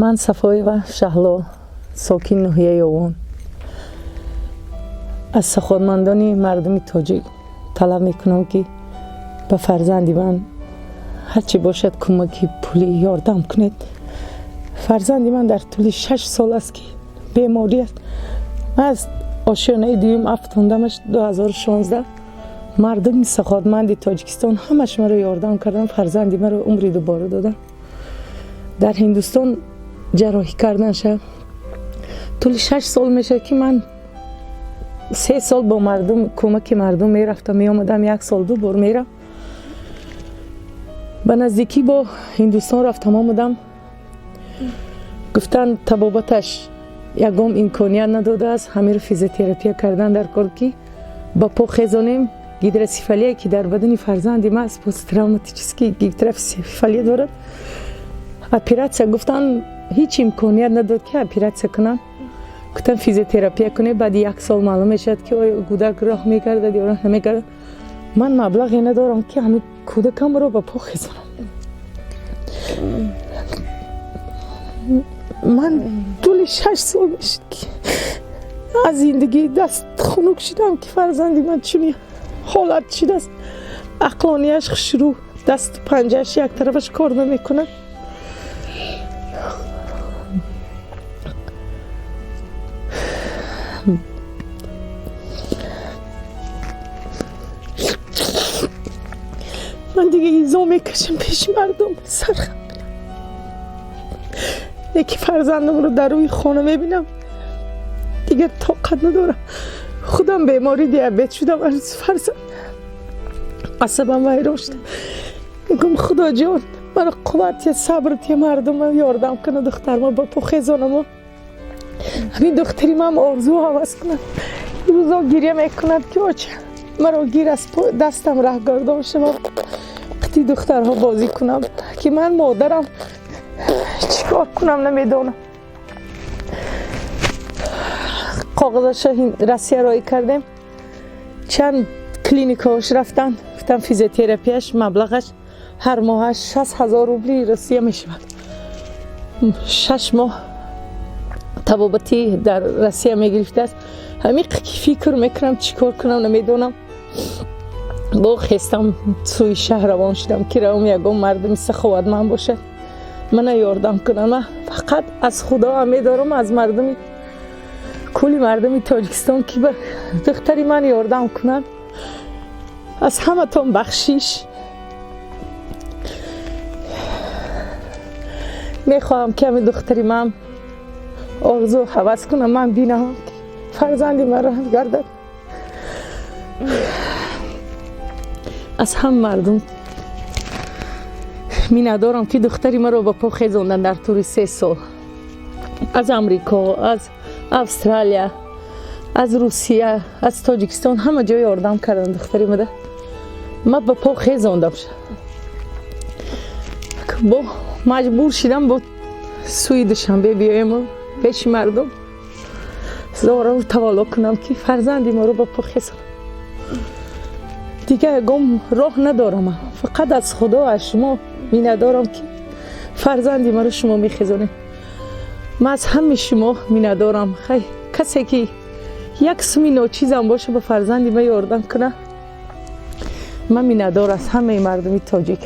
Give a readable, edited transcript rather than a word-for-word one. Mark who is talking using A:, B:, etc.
A: Ман Сафоева Шаҳло, сокин ноҳияи Ёвон, аз саховатмандони мардуми тоҷик талаб мекунам, ки ба фарзанди ман ҳарчи бошад кӯмаки пулӣ ёрдам кунед. Фарзанди ман дар тӯли 6 сол аст, ки беморӣ аст. Ман аз ошёнаи дуюм афтондамаш 2016. Мардуми саховатманди Тоҷикистон ҳамаш маро ёрдам кардан, фарзанди маро умри дубора додан. Дар Ҳиндустон ҷарроҳӣ карданша тӯли 6 сол мешавад, ки ман 3 сол бо мардум, кӯмаки мардум мерафтам, меомадам, як сол ду бор мерам. Ба наздикӣ бо Ҳиндустон рафтам, омадам, гуфтанд, табобаташ ягон имконият надодааст, ҳамеро физиотерапия кардан дар кор, ки ба по хезонем. Гидроцефалия, ки дар бадани фарзанди ман аст, посттравматический гидроцефалия дорад. Оператсия гуфтанд, ҳеҷ имконият надод, ки оператсия кунам. Гуфтам, физиотерапия кунед, баъди як сол маълум мешавад, ки оё кӯдак роҳ мегардад ё роҳ намегардад. Ман маблағе надорам, ки ҳамин кӯдакамро ба по хезонам. Ман тӯли 6 сол мешуд, ки аз зиндагӣ даст хунук шудам, ки фарзанди ман чунин ҳолат шудааст. Ақлонияш хушрӯ, дасту панҷааш як тарафаш кор намекунад. Ман дига изо мекашам, пеши мардум сархам. Яки фарзандамро дар рӯи хона мебинам, дигар тоқат надорам. Худам бемори диабет шудам аз фарзанд, асабам вайрон шуда. Мегӯм, Худоҷон, маро қувват я, сабр тия, мардума ёрдам куна, духтарма ба по хезонамо, ҳамин духтари ман орзу ҳавас кунад. Рӯзо гиря мекунад, ки оча, маро гир, аз дастам раҳгардон шавам, қити духтарҳо бозӣ кунам, ки ман модарам, чӣ кор кунам, намедонам. Коғазаша Россия роӣ кардем, чанд клиникаош рафтан, гуфтам, физиотерапияш маблағаш ҳар моҳаш 60 000 рубли Россия мешавад. 6 моҳ табобатӣ дар Россия мегирифтааст. Ҳамин фикр мекунам, чӣ кор кунам, намедонам. Бо хестам, сӯи шаҳр равон шудам, ки равам, ягон мардуми саховатманд бошад, мана ёрдам кунам. Ман фақат аз Худо медорам, аз мардуми кулли мардуми Тоҷикистон, ки ба духтари ман ёрдам кунанд. Аз ҳаматон бахшиш мехоҳам, ки ҳамин духтари ман орзу ҳавас кунам, ман бинам, ки фарзанди ман раҳм гардад. Аз ҳама мардум миннатдорам, ки духтари маро ба по хезонданд дар тӯли 3 сол. Аз Амрико, аз Австралия, аз Русия, аз Тоҷикистон, ҳама ҷо ёрдам карданд духтари мада. Ман ба по хезондам, бо маҷбур шидам бо сӯи Душанбе биёему пеши мардум зору тавалло кунам, ки фарзанди моро ба по хезонам. Дигар ягон роҳ надорам, фақат аз Худо, аз шумо миннатдорам, ки фарзанди маро шумо мехезонед. Ман аз ҳамаи шумо миннатдорам. Хай, касе ки як суми ночизам боша, ба фарзанди ман ёрдам кунад, ман миннатдор аз ҳамаи мардуми тоҷик.